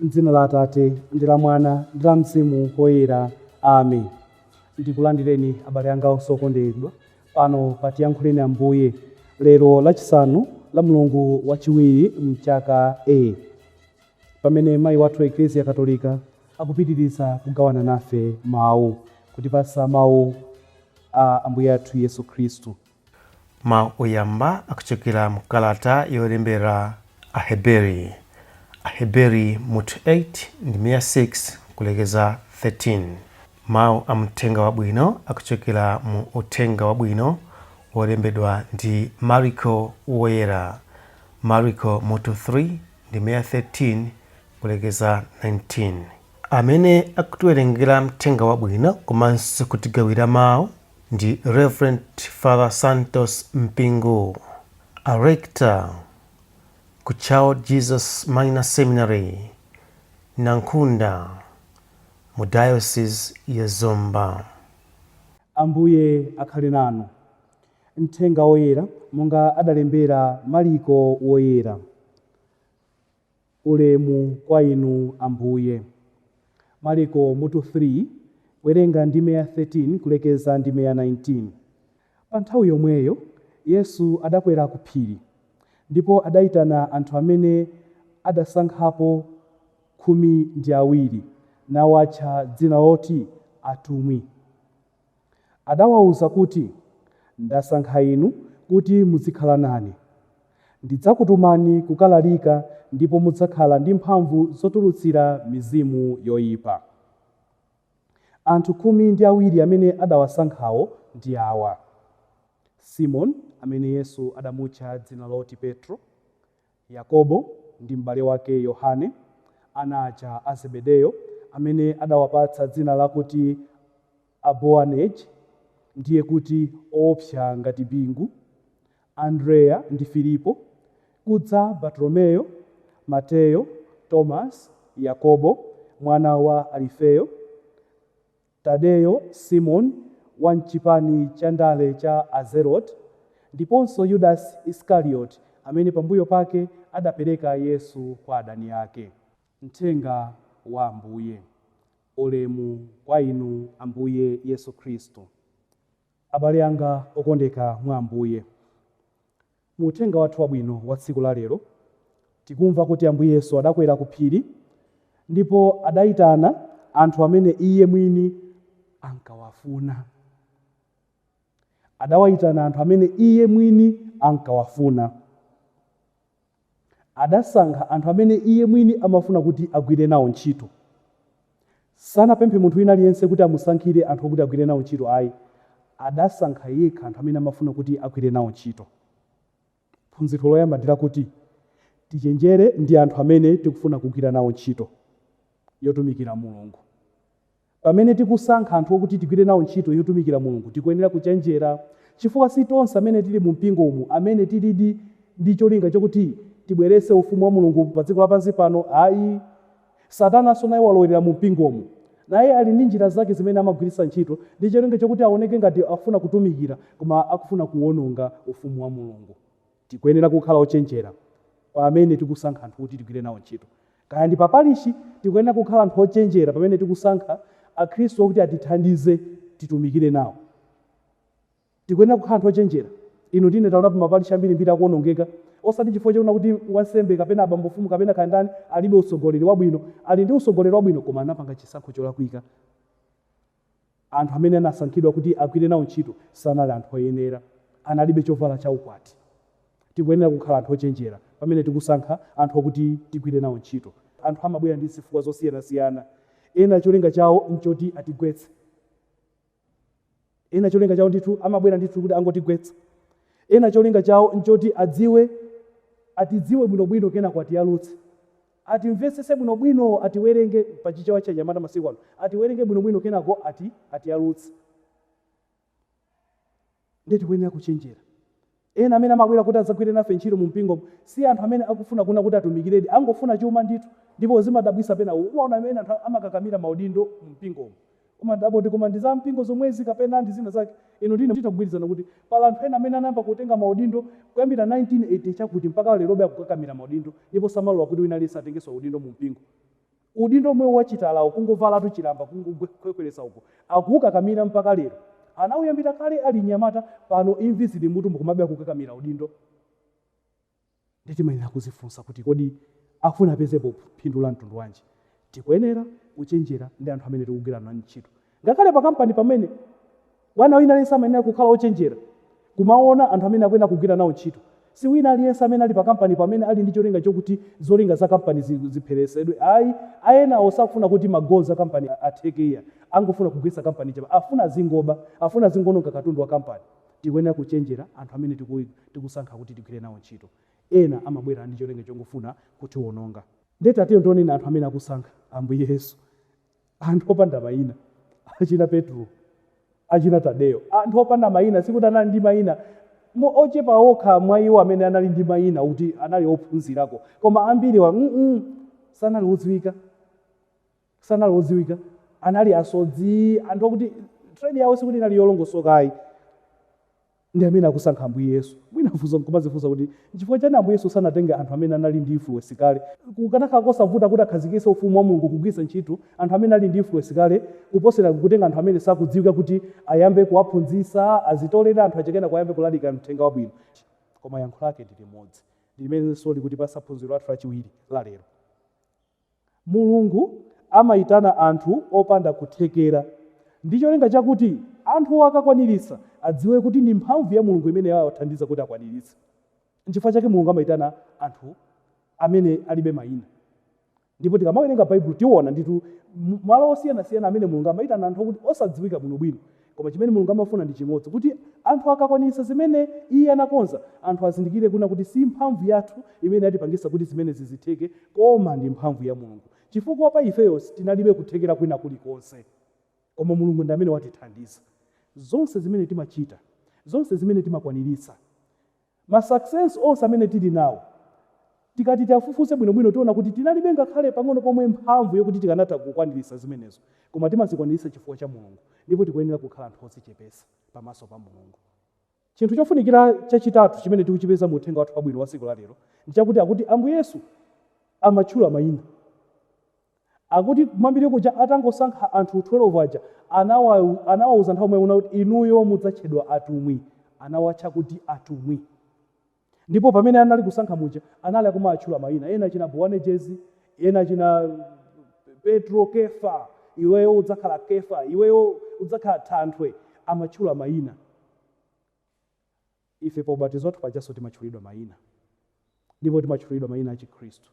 M'dzina la Atate, ndi la Mwana, ndi la Mzimu Woyera. Amen. Ndikulandireni, abale anga onse okondedwa, pano pa Tiyankhuleni Ambuye, lero Lachisanu la mulungu wachiwiri mchaka A, pamene mayi wathu Eklesia Katolika akupitiriza kugawana nafe mawu, kutipasa mawu a Ambuye athu Yesu Khristu. Mawu oyamba akuchokera mkalata yolembera Aheberi, Aheberi mutu 8 ndime ya 6 kulekeza 13. Mawu a Mthenga Wabwino akuchokera mu Uthenga Wabwino wolembedwa ndi Mariko Woyera, Mariko mutu 3 ndime ya 13 kulekeza 19. Amene akutiwerengera Mthenga Wabwino komanso kutigawira mawu ndi Reverend Father Santos Mpingu, a rector ku Child Jesus Minor Seminary, Nankhunda, mu Diocese ya Zomba. Ambuye akhale nanu. Mthenga Woyera monga adalembera Mariko Woyera. Ulemu kwa inu, Ambuye. Mariko mutu 3, kuwerenga ndime ya 13 kulekeza ndime ya 19. Pa nthawi yomweyo Yesu adakwera ku phiri, ndipo adayitana anthu amene adasankhapo 12, nawatcha dzina loti atumwi. Adawawuza kuti, "Ndasankha inu kuti muzikhala nane. Ndidzakutumani kukalalika, ndipo mudzakhala ndi mphamvu zotulutsira mizimu yoyipa." Anthu 12 amene adawasankhawo ndi awa: Simoni, amene Yesu adamutcha dzina loti Petro, Yakobo ndi m'bale wake Yohane, ana aja a Zebedeyo, amene adawapatsa dzina lakuti Aboanerge, ndiye kuti oopsa ngati bingu, Andreya ndi Filipo, kudza Bartolomeyo, Mateyo, Tomasi, Yakobo mwana wa Alifeyo, Tadeyo, Simoni wa mchipani cha ndale cha Azeloti, ndiponso Yudasi Isikarioti, amene pambuyo pake adapereka Yesu kwa adani ake. Mthenga wa Ambuye. Ulemu kwa inu, Ambuye Yesu Khristu. Abale anga okondeka mwa Ambuye, mu uthenga wathu wabwino wa tsiku la lero tikumva kuti Ambuye Yesu adakwera ku phiri ndipo adayitana anthu amene iye mwini ankawafuna. Adawayitana anthu amene iye mwini ankawafuna. Adasankha anthu amene iye mwini amafuna kuti agwire nawo ntchito. Sanapemphe munthu wina aliyense kuti amusankhire anthu okuti agwire nawo ntchito, ayi. Adasankha yekha anthu amene amafuna kuti agwire nawo ntchito. Phunziro loyamba ndi lakuti tichenjere ndi anthu amene tikufuna kugwira nawo ntchito yotumikira Mulungu. Pamene tikusankha anthu okuti tigwire nawo ntchito yotumikira Mulungu, tikuyenera kuchenjera, chifukwa si tonse amene tili mu mpingo umu amene tilidi ndi cholinga chokuti tibweretse ufumu wa Mulungu pa dziko lapansi pano, ayi. Satananso naye walowerera mu mpingomu. Naye ali ndi njira zake zimene amagwiritsa ntchito ndi cholinga chokuti aoneke ngati afuna kutumikira, koma akufuna kuwononga ufumu wa Mulungu. Tikuyenera kukhala ochenjera pamene tikusankha anthu kuti tigwire nawo ntchito. Kaya ndi pa parishi, tikuyenera kukhala anthu ochenjera pamene tikusankha Akhristu okuti atithandize titumikire nawo. Tikuyenera kukhala anthu ochenjera. Inu ndine taonapo maparishi ambirimbiri akuonongeka, osati chifukwa choona kuti wansembe kapena abambo mfumu kapena kaya ndani alibe utsogoleri wabwino. Ali ndi utsogoleri wabwino, koma anapanga chisankho cholakwika. Anthu amene anasankhidwa kuti agwire nawo ntchito sanali anthu oyenera, analibe chovala cha ukwati. Tikuyenera kukhala anthu ochenjera pamene tikusankha anthu okuti tigwire nawo ntchito. Anthu amabwera ndi zifukwa zosiyanasiyana. Ena cholinga chawo nchoti atigwetse. Ena cholinga chawo ndithu amabwera ndithu kuti angotigwetsa. Ena cholinga chawo nchoti adziwe, atidziwe bwinobwino, kenako atiyalutse. Atimvetsetse bwinobwino, atiwerenge, pa Chichewa cha anyamata masiku ano, atiwerenge bwinobwino, kenako atiyalutse. Ndiye tikuyenera kuchenjera. Ena amene amabwera kuti adzagwire nafe ntchito mu mpingo si anthu amene akufuna kuna kuti atumikiredi, angofuna chuma ndithu. Ndipo zimadabwitsa pena umaona amene anthu amakakamira maudindo mu mpingomo. Umadabwa kuti koma ndi za mpingo zomwezi kapena ndi zina zake? Inu ndine titha kugwirizana kuti pali anthu ena amene anayamba kutenga maudindo kuyambira 1980 chakuti mpaka lerobe akukakamira maudindo, ndipo samalola kuti wina aliyense atengenso udindo mu mpingo. Udindo omwe wachitalawo, kungovalatu chilamba, kungokwekweresa uko, akuukakamira mpaka lero. Anawuyambira kale ali mnyamata, pano imvi zili mutu, mukumabe akukakamira udindo. Nditimayenera kuzifunsa kuti kodi akufuna apezepo phindu la mtundu wanji? Tikuyenera kuchenjera ndi anthu amene tikugwira nawo ntchito. Ngakhale pa kampani pamene bwana wina aliyense amayenera kukhala ochenjera kumaona anthu amene akuyenera kugwira nawo ntchito. Si wina aliyense amene ali pa kampani pamene ali ndi cholinga chokuti zolinga za kampani zipheresedwe, ayi. Ayena osakufuna kuti ma goals a kampani atheke iya, angofuna kugwetsa kampani chapa, afuna azingoba, afuna azingononga katundu wa kampani. Tikuyenera kuchenjera anthu amene tikusankha kuti tigwire nawo ntchito. Ena amabwera ndi cholinga chongofuna kutiwononga. Ndeti atiyo tioneni anthu amene akusankha Ambuye Yesu, anthu opanda mayina, achina Petro, achina Tadeyo, anthu opanda mayina. Sikuti anali ndi mayina, ochepa okha mwa iwo amene anali ndi mayina kuti anali ophunzirako, koma ambiri wa sanali odziwika, sanali odziwika. Anali asodzi, anthu okuti trade yawo sikuti inali yolongosokayi, ndi amene akusankha Ambuye Yesu. Mwina funso nkumazifunsa kuti nchifukwa chani Ambuye Yesu sanatenge anthu amene anali ndi influence kale? Kukanakhala kosavuta kuti akhazikitse ufumu wa Mulungu kugwiritsa ntchito anthu amene ali ndi influence kale, kuposera kutenga anthu amene sakudziwika kuti ayambe kuwaphunzitsa, azitolera anthu achikena, kuyambe kulalika mthenga wabwino. Koma yankho lake ndi limodzi, ndi limenenso likutipasa phunziro lathu lachiwiri la lero. Mulungu amayitana anthu opanda kuthekera ndi cholinga chakuti anthu akakwaniritsa adziwe kuti ndi mphamvu ya Mulungu imene yawathandiza kuti akwaniritse. Nchifukwa chake Mulungu amayitana anthu amene alibe mayina. Ndipo tikamawerenga Baibulo tiona nditu malo osiyanasiyana amene Mulungu amayitana anthu okuti osadziwika bwinobwino. Koma chimene Mulungu amafuna ndi chimodzi, kuti anthu akakwaniritsa zimene iye anakonza, anthu azindikire kuna kuti si mphamvu yathu imene yatipangitsa kuti zimenezi zitheke, koma ndi mphamvu ya Mulungu, chifukwa pa ifeyo tinalibe kuthekera kwina kulikonse, koma Mulungu ndi amene watithandiza. Zonse zimene timachita, zonse zimene timakwaniritsa, ma success onse amene tili nawo, tikati tiafufuze bwinobwino tiona kuti tinalibe ngakhale pang'ono pomwe mphamvu yokuti tikanatha kukwaniritsa zimenezo, koma timazikwaniritsa chifukwa cha Mulungu. Ndipo tikuyenera kukhala anthu odzichepetsa pamaso pa Mulungu. Chinthu chofunikira chachitatu chimene tikuchipeza mu uthenga wathu wabwino wa tsiku la lero nchakuti akuti Ambuye Yesu amatchula mayina. Akuti kumambiri kuja atangosankha anthu 12 aja, anawauza nthawi yomweyo kuti inuyo mudzatchedwa atumwi. Anawatcha kuti atumwi. Ndipo pamene anali kusankha muja anali akumatchula mayina, ena achina Boanerges, ena achina Petro, Kefa, iweyo udzakhala Kefa, iweyo udzakhala thanthwe. Amatchula mayina. Ife pa ubatizo wathu pajanso timatchulidwa mayina, ndipo timatchulidwa mayina a Chikhristu,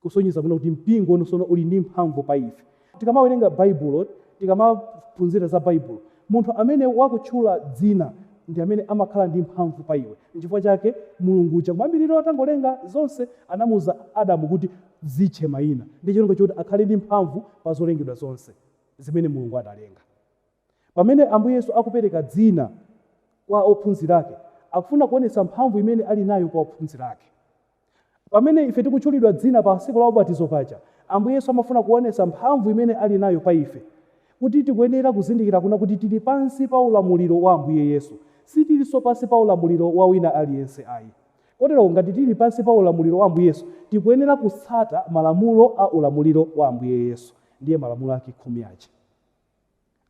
kusonyeza kuno kuti mpingo nsono uli ndi mphamvu pa ife. Tikamawerenga Baibulo, tikamaphunzira za Baibulo, munthu amene wakutchula dzina ndi amene amakhala ndi mphamvu pa iwe. Nchifukwa chake Mulungu uja kumayambiriro atangolenga zonse anamuwuza Adamu kuti zitche mayina, ndi cholinga choti akhale ndi mphamvu pa zolengedwa zonse zimene Mulungu adalenga. Pamene Ambuye Yesu akupereka dzina kwa ophunzira ake, akufuna kuonetsa mphamvu imene ali nayo kwa ophunzira ake. Pamene ife tikutchulidwa dzina pa tsiku la ubatizo paja, Ambuye Yesu amafuna kuonetsa mphamvu imene ali nayo pa ife, kuti tikuyenera kuzindikira kuna kuti tili pansi pa ulamuliro wa Ambuye Yesu, sitilinso pansi pa ulamuliro wa wina aliyense ayi. Kotero ngati tili pansi pa ulamuliro wa Ambuye Yesu, tikuyenera kutsata malamulo a ulamuliro wa Ambuye Yesu, ndiye malamulo ake 10 aja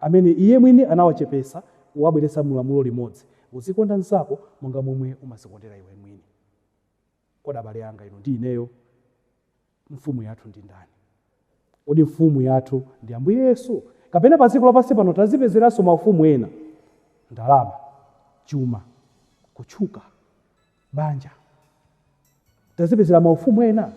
amene iye mwini anawachepesa kuwabweretsa mu lamulo limodzi: uzikonda mnzako monga momwe umazikondera iwe mwini. Kodi abale anga inu ndi ineyo, mfumu yathu ndi ndani? Kodi mfumu yathu ndi Ambuye Yesu, kapena pa dziko lapansi pano tazipezeranso maufumu ena? Ndalama, chuma, kutchuka, banja, tazipezera maufumu ena?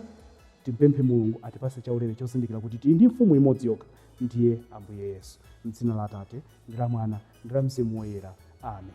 Timpemphe Mulungu atipase chaulere chozindikira kuti tili ndi mfumu imodzi yokha, ndiye Ambuye Yesu. M'dzina la Atate ndi la Mwana ndi la Mzimu Woyera, amen.